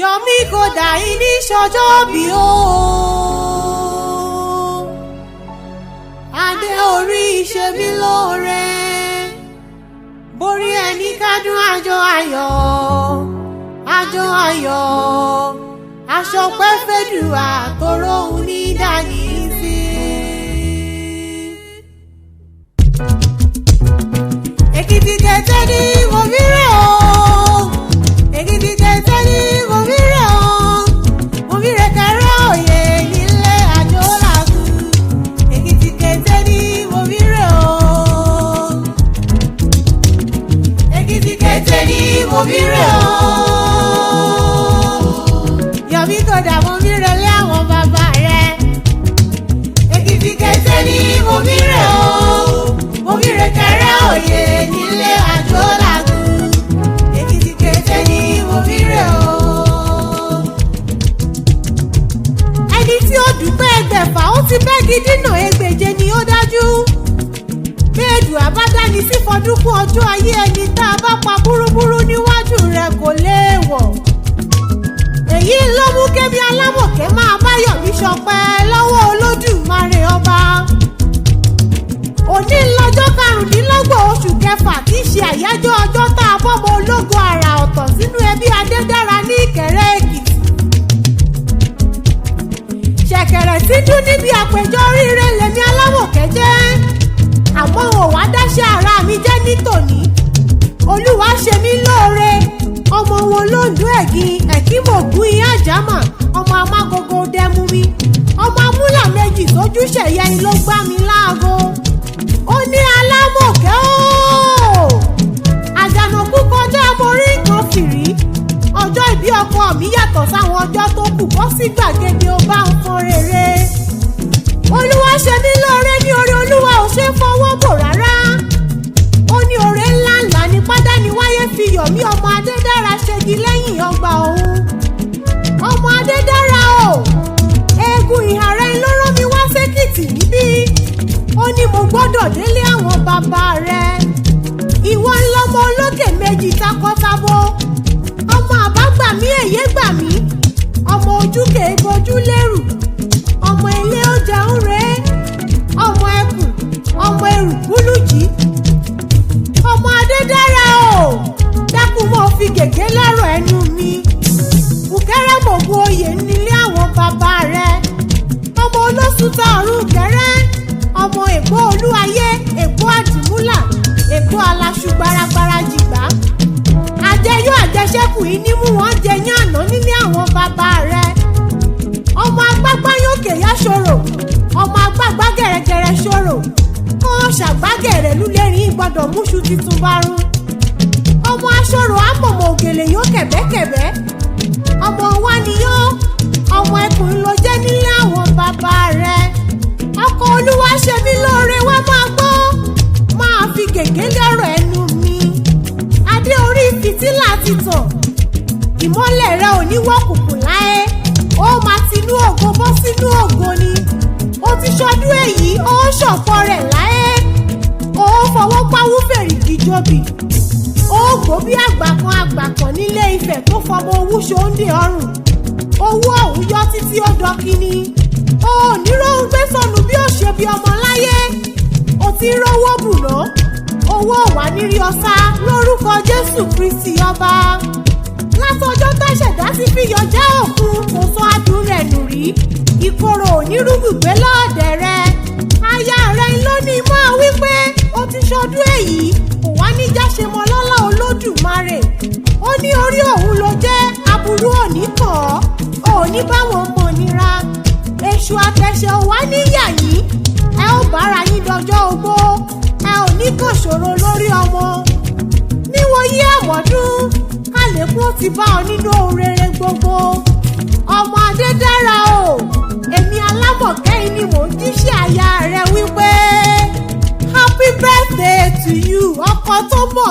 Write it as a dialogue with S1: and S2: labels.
S1: Yọ̀mí kò dà ní sọjọ́ bí o. Adé orí ṣe mí lóore. Borí ẹni kádùn àjọ ayọ̀, àjọ ayọ̀. Aṣọ pẹ́ fẹ́dùà tóró òun ní dání sí. Èkìtì kẹtẹ ní mo fi rẹ̀ o. Èkìtì kẹtẹ ní mo fi rẹ̀ o. Mo fi rẹ̀ kẹrẹ́ òye nílé àjọ làkú. Èkìtì kẹtẹ ní mo fi rẹ̀ o. Èkìtì kẹtẹ ní mo fi rẹ̀ o. Yọ̀mí kò dà mo fi rẹ̀ lé àwọn bàbá rẹ̀. Èkìtì kẹtẹ ní mo fi rẹ̀ o. Mo fi rẹ̀ kẹrẹ́ òye nílé àjọ làkú. Èkìtì kẹtẹ ní mo fi rẹ̀ o. Ẹni tí ó dúpẹ́ ẹgbẹ̀fà ó ti bẹ́gi dínà ẹgbẹ̀je ni ó dájú. Béèdù àbádáni sí fọdúnkún ọjọ́ ayé ẹni tá a bá pa búrúburú níwájú rẹ̀ kò léèwọ̀. Èyí ló mú kébi alámọ̀kẹ́ máa bá Yọ̀mí ṣọpẹ́ lọ́wọ́ Olódùmarè ọba. Òní lọ́jọ́ 25 oṣù kẹfà tí í ṣe àyájọ́ ọjọ́ tá a bọ́mọ ológo àrà ọ̀tọ̀ sínú ẹbí Adédára ní Ìkẹrẹ́ Èkìtì. Ṣẹ̀kẹ̀rẹ̀ tí dún níbi àpèjọ oríire lèmi alámọ̀kẹ́ jẹ́. Àmọ́ ò wá dáṣẹ́ ara mi jẹ́ ní tòní. Olúwa ṣe mí lóore. Ọmọ wọn lóńdó ẹ̀gìn ẹ̀kímọ̀gún iyán àjámà, ọmọ amágogo dẹmu mi. Ọmọ amúlà méjì sójú ṣẹ̀yẹ ni ló gbá mi láago. Ó ní alámọ̀kẹ́ ooo. Àjànàkú kọjá mo rí nǹkan fìrí. Ọjọ́ ìbí ọkọ mi yàtọ̀ sáwọn ọjọ́ tó kù bọ́ sí gbàgede ó bá ń fọn rere. Olúwa ṣe mí lóore ní oore Olúwa ò ṣe é fọwọ́ bò rárá. Ó ní oore ńlá ńlá ní pádániwáyé fi Yọ̀mí ọmọ Adédára ṣegi lẹ́yìn ọgbà òun. Ọmọ Adédára o, eegun ìhà rẹ̀ ló rán mi wá sékìtì níbí. Ó ní mo gbọ́dọ̀ délé àwọn bàbá rẹ̀. Ìwọ ńlọmọ olókè méjì takọtabo. Ọmọ àbágbà mí èyé gbà mí. Ọmọ ojú kèé bojú lérù. Ọmọ ilé ó jẹun rèé. Ọmọ ẹkùn, ọmọ erùkúlùjì. Ọmọ Adédára o, dákun mọ́ fi gègé lọ́rọ̀ ẹnu mi. Bùkẹ́rẹ́ mògùn oyè nílé àwọn bàbá rẹ̀. Ọmọ olóṣùta ọ̀run kẹrẹ́. Ọmọ ègbó olúwayé, ègbó àdìmúlà, ègbó aláṣu gbaragbara jìgbá. Àjẹyó àjẹṣẹ́kù yìí ní mú wọn jẹ yán àná nílé àwọn bàbá rẹ̀. Ọmọ agbágbá yókè yá ṣòro, ọmọ agbágbá gẹ̀rẹ́gẹ̀rẹ́ ṣòro. Kọ́ ṣàgbágẹ̀rẹ̀ lúlẹ́rìn gbọ́dọ̀ múṣu titun bárún. Ọmọ aṣọ́rò àmọ̀mọ̀ ògèlè yó kẹ̀bẹ́kẹ̀bẹ́. Ọmọ wa ni yó, ọmọ ẹkùn ló jẹ́ nílé àwọn bàbá rẹ̀. Ọkọ Olúwa ṣe mí lóore wá máa gbọ́. Máa fi gègé lọ́rọ̀ ẹnu mi. Adé orí fìtílà ti tàn. Ìmọ́lẹ̀ rẹ ò ní wọ́kùnkùn láé. Ó máa tinú ògo bọ́ sínú ògo ni. Ó ti ṣọdún èyí, ó ṣọ̀pọ̀ rẹ̀ láé. Ó fọwọ́ pawú fèrègì jobì. Ó gbó bí àgbà kan nílé Ifẹ̀ tó fọmọ owú ṣoǹdè ọrùn. Owó ọ̀hún yọ títí ó dọkini. Ó ní róhun gbé sọnù bí ó ṣe bí ọmọ láyé. Ó ti rówó bùná. Owó wà nírí ọ̀sá lórúkọ Jésù Kristi ọba. Látọjọ́ táṣẹ̀dá ti fi yọ jẹ́ òkun kò sọ adùn rẹ̀ nù rí. Ìkorò onírúgbùgbé lọ́ọ̀dẹ̀ rẹ̀. Aya rẹ̀ ló ní máa wí pé ó ti ṣọdún èyí kò wá ní jáṣe mọ́ lọ́lá Olódùmarè. Ó ní orí òun ló jẹ́ aburú òní kàn ọ́, òní báwọn mọ̀ nira. Èṣù àtẹ̀ṣẹ̀ ò wá níyà yín. Ẹ ó bára yín dọjọ́ ogbó. Ẹ ò ní kàn ṣòro lórí ọmọ. Níwòyí àmọ́dún, kálẹ̀kùn ó ti bá ọ nínú ohun rere gbogbo. Ọmọ Adédára o, èmi alámọ̀kẹ́ yìí ni mò ń jíṣẹ́ aya rẹ wípé happy birthday to you, ọkọ tó mọ̀